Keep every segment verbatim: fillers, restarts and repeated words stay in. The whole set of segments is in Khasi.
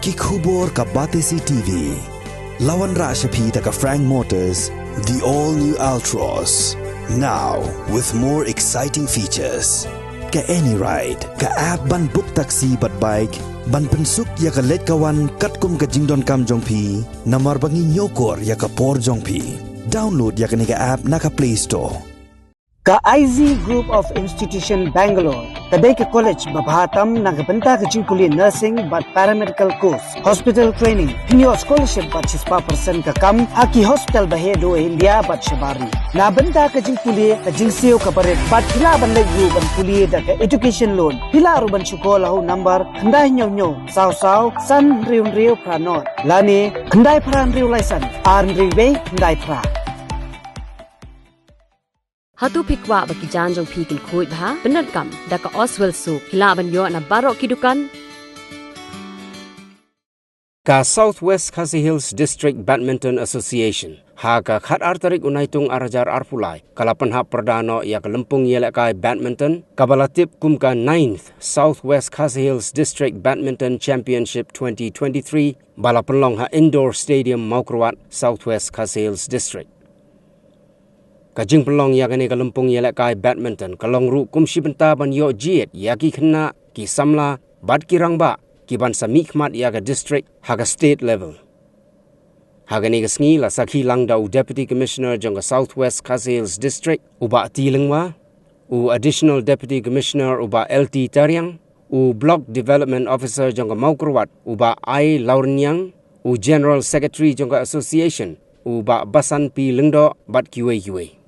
Ki khubor ka Batesi T V. La wanrah sha phi da ka Frank Motors, the all new Altroz. Now with more exciting features. Ka AnyRide, ka app ban book taxi bad bike, ban pynsuk ïa ka leit ka wan katkum ka jingdonkam jong phi, namar ba ngi ñiewkor ïa ka por jong phi. Download ïa kane ka app na ka Play Store. Ka I Z Group of Institution Bangalore ka dei ka college ba bha tam na ka bynta ka jingpule nursing bad paramedical course, hospital training. Phin ïoh scholarship bad shispah percent ka kam ha ki hospital ba heh duh ha India bad shabar ri. Na bynta ka jingpule, ka jingsiew kaba rit bad phi lah ban leit ruh ban pule da ka education loan. Phi lah ruh ban shu call ha u number khyndai hynñiew hynñiew saw saw san hynriew hynriew phra nod lane khyndai phra hynriew lai san ar hynriew wei khyndai phra. Hato phi kwah ba ki jaiñ jong phi kin khuid bha? Pyndonkam da ka Oswell Soap. Phi lah ban ïoh na baroh ki dukan. Ka South West Khasi Hills District Badminton Association ha ka khatar tarik u Naitung ar hajar arphew lai ka la pynhap pyrda noh ïa ka lympung ïalehkai badminton kaba la tip kum ka ninth South West Khasi Hills District Badminton Championship twenty twenty-three ba la pynlong ha Indoor Stadium Mawkyrwat, South West Khasi Hills District. Ka jingpynlong ïa kane ka lympung ïalehkai badminton ka long ruh kum shi bynta ban ïoh jied ïa ki khynnah, ki samla bad ki rangbah ki ban sa mihkhmat ïa ka district ha ka state level. Ha kane ka sngi la sakhi lang da u Deputy Commissioner jong ka South West Khasi Hills District, u Bah T Lyngwa, u Additional Deputy Commissioner u Bah L T Tariang, u Block Development Officer jong ka Mawkyrwat u Bah I Laurniang, u General Secretary jong ka Association u Bah Basan P Lyngdoh bad kiwei kiwei.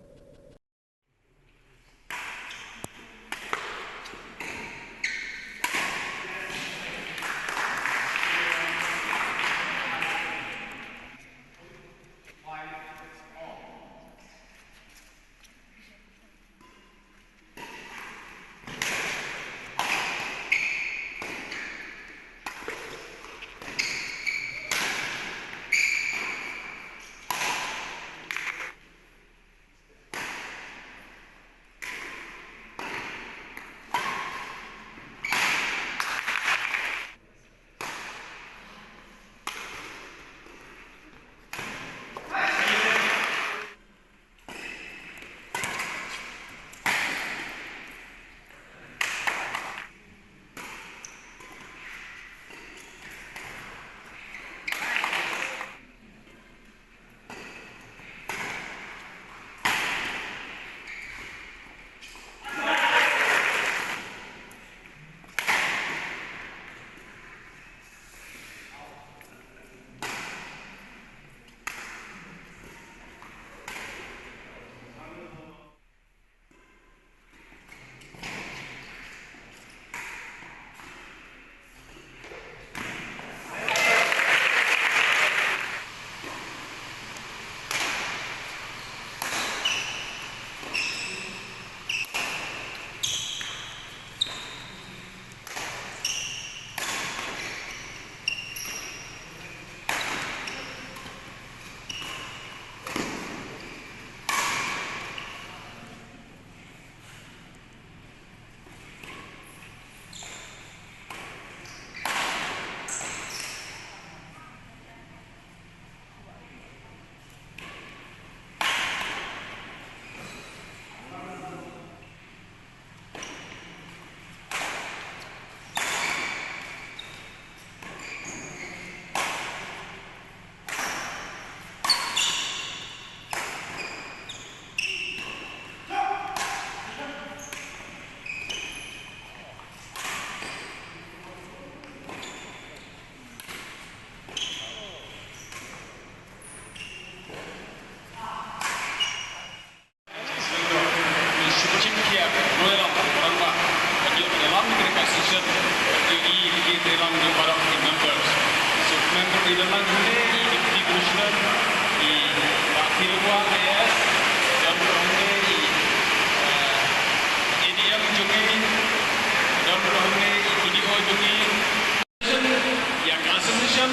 Ïa ka association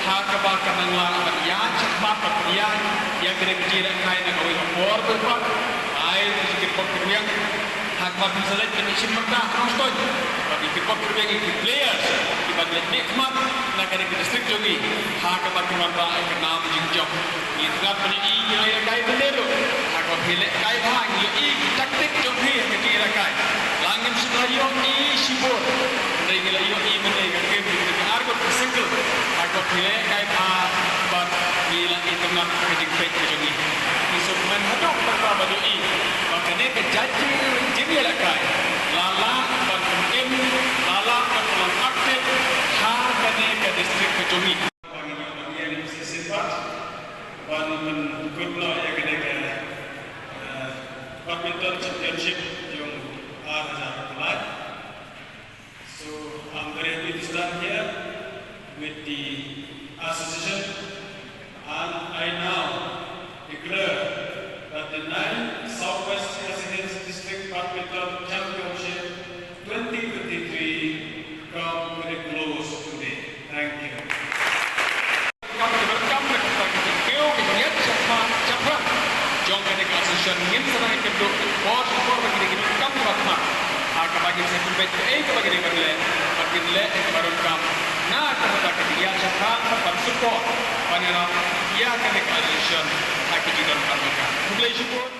ha kaba ka nang lah ban ïaid shakhmat bad pynïaid ïa kane ka jingïalehkai na kawei ka por kaba ai ka jingkyrpad kyrwiang ha kaba phin sa leit ban ïashim bynta ha Nongstoiñ bad ïa ki kyrpad kyrwiang ïa ki players kiban leit mihkhmat. Na kane ka district jong ngi, ha kaba ki wanrah ïa ka nam jingjop. Ngi tnat ban ïohi, ngi la ïalehkai mynne ruh. Ha kaba phi lehkai bha, ngi ïohi ki tactic jong phi ha ka jingïalehkai. La ngim shym la ïohi shibun. Hynrei ngi la ïohi mynne ka game jong ngi, ka ar ngut ka single. Ha kaba phi lehkai bha bad ngi la ïohi tnat ka jingpeit ka jong ngi. Ngi sngewkmen haduh katta ban ïohi ba kane ka jait jingïalehkai la lah ban pynim, la lah ban long active ha kane ka district ka jong ngi. Ba ngin ïoh ban ïeng shisien pat ban pynkut noh ïa kane ka, eh, badminton championship jong ar hajar arphew lai. So I'm very happy to stand here with the association, and I now declare that the ninth Southwest Khasi Hills District Badminton Championship twenty twenty-three come to a close today. Thank you. Kam ki donkam na ka bynta ka jingkiew ka jingïaid shaphang, shaphang jong kane ka association. Ngin sa dang ïakynduh por sha por bad kine ki donkam kiba khmat ha kaba ngin sa pynbeit kaei kaba ki dei ban leh bad kin leh ïa kiba donkam na ka bynta ka jingïaid shaphang bad ban support ban ïarap ïa kane ka association ha ki jingdonkam jong ka. Khublei shibun.